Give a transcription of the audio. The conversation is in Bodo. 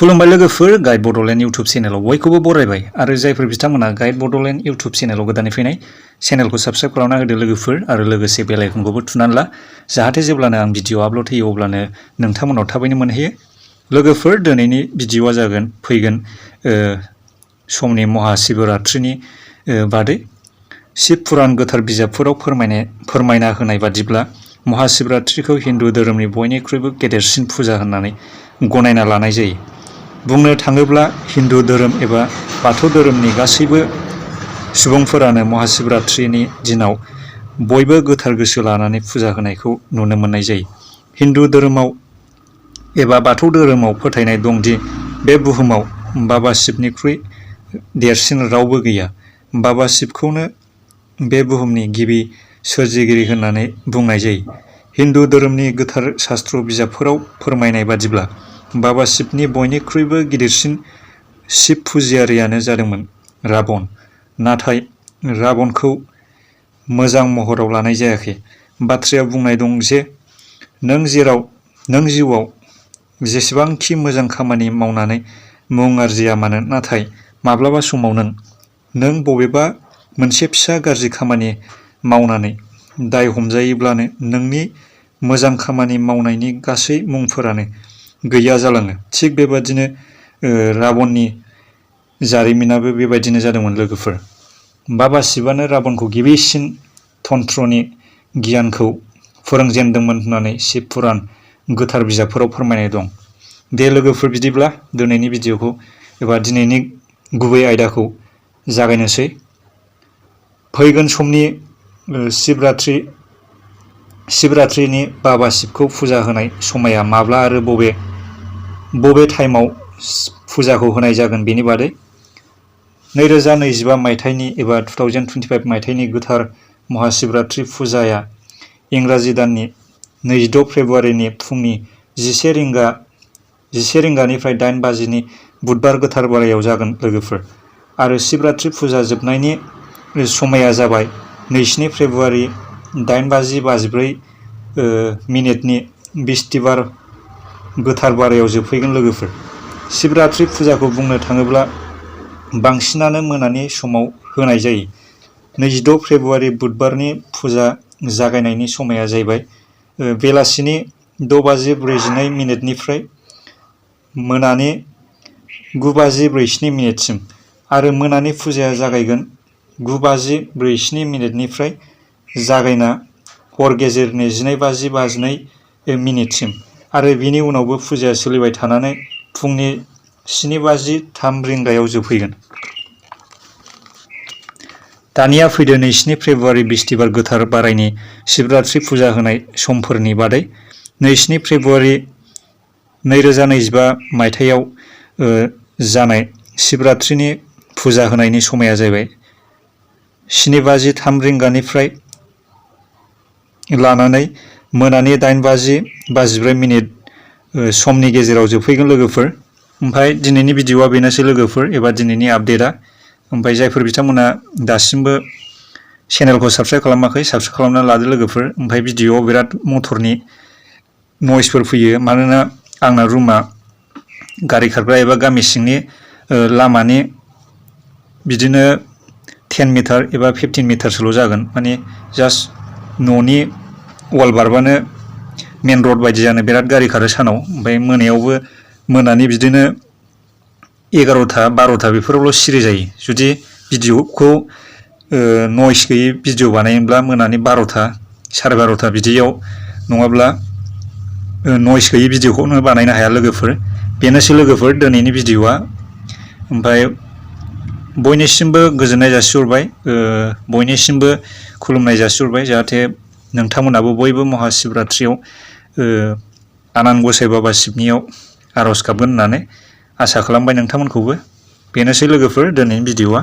खुलुमबाय लोगोफोर गाइड बड'लेण्ड इउटुब चेनेलाव बयखौबो बरायबाय आरो जायफोर बिथांमोना गाइड बड'लेण्ड इउटुब चेनेलाव गोदानै फैनाय चेनेलखौ साबस्क्राइब खालामना होदो लोगोफोर आरो लोगोसे बेल आइकनखौबो थुनानै ला जाहाथे जेब्लानो आं भिडिअ आपल'ड होयो अब्लानो नोंथांमोनाव थाबैनो मोनहैयो लोगोफोर दिनैनि भिडिअआ जागोन फैगोन समनि महाशिवरात्रिनि बादै शिव पुराण गोथार बिजाबफोराव फोरमायना होनाय बादिब्ला महाशिवरात्रिखौ हिन्दु धोरोमनि बयनिख्रुइबो गेदेरसिन फुजा होननानै गनायना लानाय जायो। बुंनो थाङोब्ला हिन्दु धोरोम एबा बाथौ धोरोमनि गासैबो सुबुंफोरानो महाशिवरात्रिनि दिनाव बयबो गोथार गोसो लानानै फुजा होनायखौ नुनो मोननाय जायो। हिन्दु धोरोमाव एबा बाथौ धोरोमाव फोथायनाय दंदि बे बुहुमाव बाबा शिबनिख्रुइ देरसिन रावबो गैया। बाबा शिबखौनो बे बुहुमनि गिबि सोरजिगिरि होननानै बुंनाय जायो। हिन्दु धोरोमनि गोथार शास्त्र बिजाबफोराव फोरमायनाय बादिब्ला बाबा शिबनि बयनिख्रुइबो गिदिरसिन शिब फुजियारियानो जादोंमोन राबन। नाथाय राबनखौ मोजां महराव लानाय जायाखै। बाथ्राया बुंनाय दं जे नों जिउआव जेसेबांखि मोजां खामानि मावनानै मुं आरजिया मानो नाथाय माब्लाबा समाव नों बबेबा मोनसे फिसा गाज्रि खामानि मावनानै दाय हमजायोब्लानो नोंनि मोजां खामानि मावनायनि गासै मुंफोरानो गैया जालाङो। थिग बेबादिनो राबननि जारिमिनाबो बेबायदिनो जादोंमोन लोगोफोर। बाबा शिबानो राबनखौ गिबिसिन तन्त्रनि गियानखौ फोरोंजेनदोंमोन होननानै शिव पुराण गोथार बिजाबफोराव फोरमायनाय दं। दे लोगोफोर बिदिब्ला दिनैनि भिडिअखौ एबा दिनैनि गुबै आयदाखौ जागायनोसै। फैगोन समनि शिवरात्रिनि बाबा शिबखौ फुजा होनाय समाया माब्ला आरो बबे टाइमाव फुजाखौ होनाय जागोन बेनि बादै 2025 मायथाइनि एबा 2025 मायथाइनि गोथार महाशिवरात्रि फुजाया इंराजि दाननि 26 फेब्रुआरिनि फुंनि 11 रिंगानिफ्राय 8 बाजिनि बुधबार गोथार बारायाव जागोन लोगोफोर आरो शिवरात्रि फुजा जोबनायनि समाया जाबाय 27 फेब्रुआरि 8:54 बिस्तिबार गोथार बारायाव जोबफैगोन लोगोफोर। शिवरात्रि फुजाखौ बुंनो थाङोब्ला बांसिनानो मोनानि समाव होनाय जायो। 26 फेब्रुआरि बुधबारनि फुजा जागायनायनि समाया जाहैबाय बेलासिनि 6:42 निफ्राय मोनानि 9:47 सिम आरो मोनानि फुजाया जागायगोन 9:47 निफ्राय जागायना हर गेजेरनि 12:52 सिम आरो बिनि उनावबो फुजाया सोलिबाय थानानै फुंनि 7:03 जोबफैगोन। दानिया फैदो 27 फेब्रुआरि बिस्तिबार गोथार बारायनि शिवरात्रि फुजा होनाय समफोरनि बादै 27 फेब्रुआरि 2025 मायथाइयाव जानाय शिवरात्रिनि फुजा होनायनि समाया जाहैबाय 7:03 लानानै मोनानि 8:52 समनि गेजेराव जोबफैगोन लोगोफोर। ओमफ्राय दिनैनि भिडिअआ बेनोसै लोगोफोर एबा दिनैनि आपडेटआ। ओमफ्राय जायफोर बिथांमोना दासिमबो चेनेलखौ साबस्क्राइब खालामाखै साबस्क्राइब खालामना लादो लोगोफोर। ओमफ्राय भिडिअआव बिराद मटरनि नयसफोर फैयो मानोना आंना रुमा गारि खारग्रा एबा गामि सिंनि लामानि बिदिनो 10 मिटार एबा 15 मिटारसोल' जागोन माने जास्ट न'नि वाल बारबानो मेन रड बायदि जानो बिराद गारि खारो सानाव। ओमफ्राय मोनायावबो मोनानि बिदिनो 11:00-12:00 बेफोरावल' सिरि जायो। जुदि भिडिअखौ नयस गैयै भिडिअ बानायोब्ला मोनानि 12:00 12:30 बिदियाव नङाब्ला नयस गैयै भिडिअखौनो बानायनो हाया लोगोफोर। बेनोसै लोगोफोर दिनैनि भिडिअआ। ओमफ्राय बयनिसिमबो गोजोननाय जासिहरबाय बयनिसिमबो खुलुमनाय जासिहरबाय जाहाथे नोंथांमोनाबो बयबो महाशिवरात्रियाव आनान गसाइ बाबा शिबनियाव आर'ज गाबगोन होननानै आसा खालामबाय नोंथांमोनखौबो। बेनोसै लोगोफोर दिनैनि भिडिअआ।